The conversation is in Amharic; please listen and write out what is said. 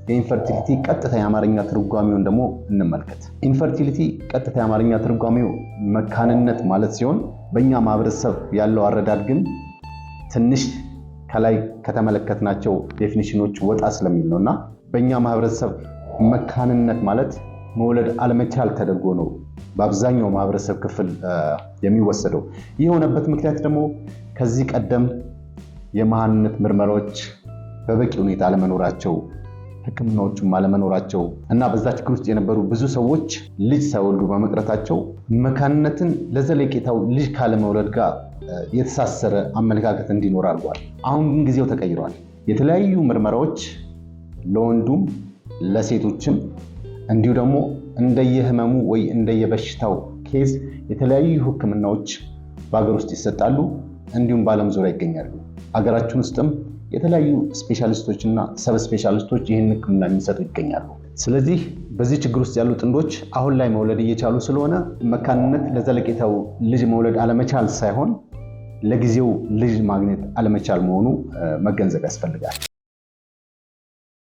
የ infertility ቀጥታ የአማርኛ ትርጓሜውን ደግሞ እንመልከት። Infertility ቀጥታ የአማርኛ ትርጓሜው መካንነት ማለት ሲሆን በእኛ ማህበረሰብ ያለው አረዳድ ግን ትንሽ ከላይ ከተመለከትናቸው definition ኦች ወጣ ስለሚል ነው እና በእኛ ማህበረሰብ መካንነት ማለት መውለድ አለመቻል ተደርጎ ነው በአብዛኛው ማህበረሰብ ክፍል የሚወሰደው። ይህ የሆነበት ምክንያት ደግሞ ከዚህ ቀደም የመሃንነት ምርመራዎች በበቂ ሁኔታ አለመኖራቸው፣ ሕክምናዎቹም አለመኖራቸው እና በዛ ችግር ውስጥ የነበሩ ብዙ ሰዎች ልጅ ሳይወልዱ በመቅረታቸው መካንነትን ለዘለቄታው ልጅ ካለመውለድ ጋር የተሳሰረ አመለካከት እንዲኖር አድርጓል። አሁን ግን ጊዜው ተቀይሯል። የተለያዩ ምርመራዎች ለወንዱም ለሴቶችም እንዲሁ ደግሞ እንደየህመሙ ወይ እንደየበሽታው case የተለያዩ ሕክምናዎች በሀገር ውስጥ ይሰጣሉ፣ እንዲሁም በዓለም ዙሪያ ይገኛሉ። ሀገራችን ውስጥም የተለያዩ specialist ኦች እና sub specialist ኦች ይህን ሕክምና የሚሰጡ ይገኛሉ። ስለዚህ በዚህ ችግር ውስጥ ያሉ ጥንዶች አሁን ላይ መውለድ እየቻሉ ስለሆነ መካንነት ለዘለቄታው ልጅ መውለድ አለመቻል ሳይሆን ለጊዜው ልጅ ማግኘት አለመቻል መሆኑ መገንዘብ ያስፈልጋል።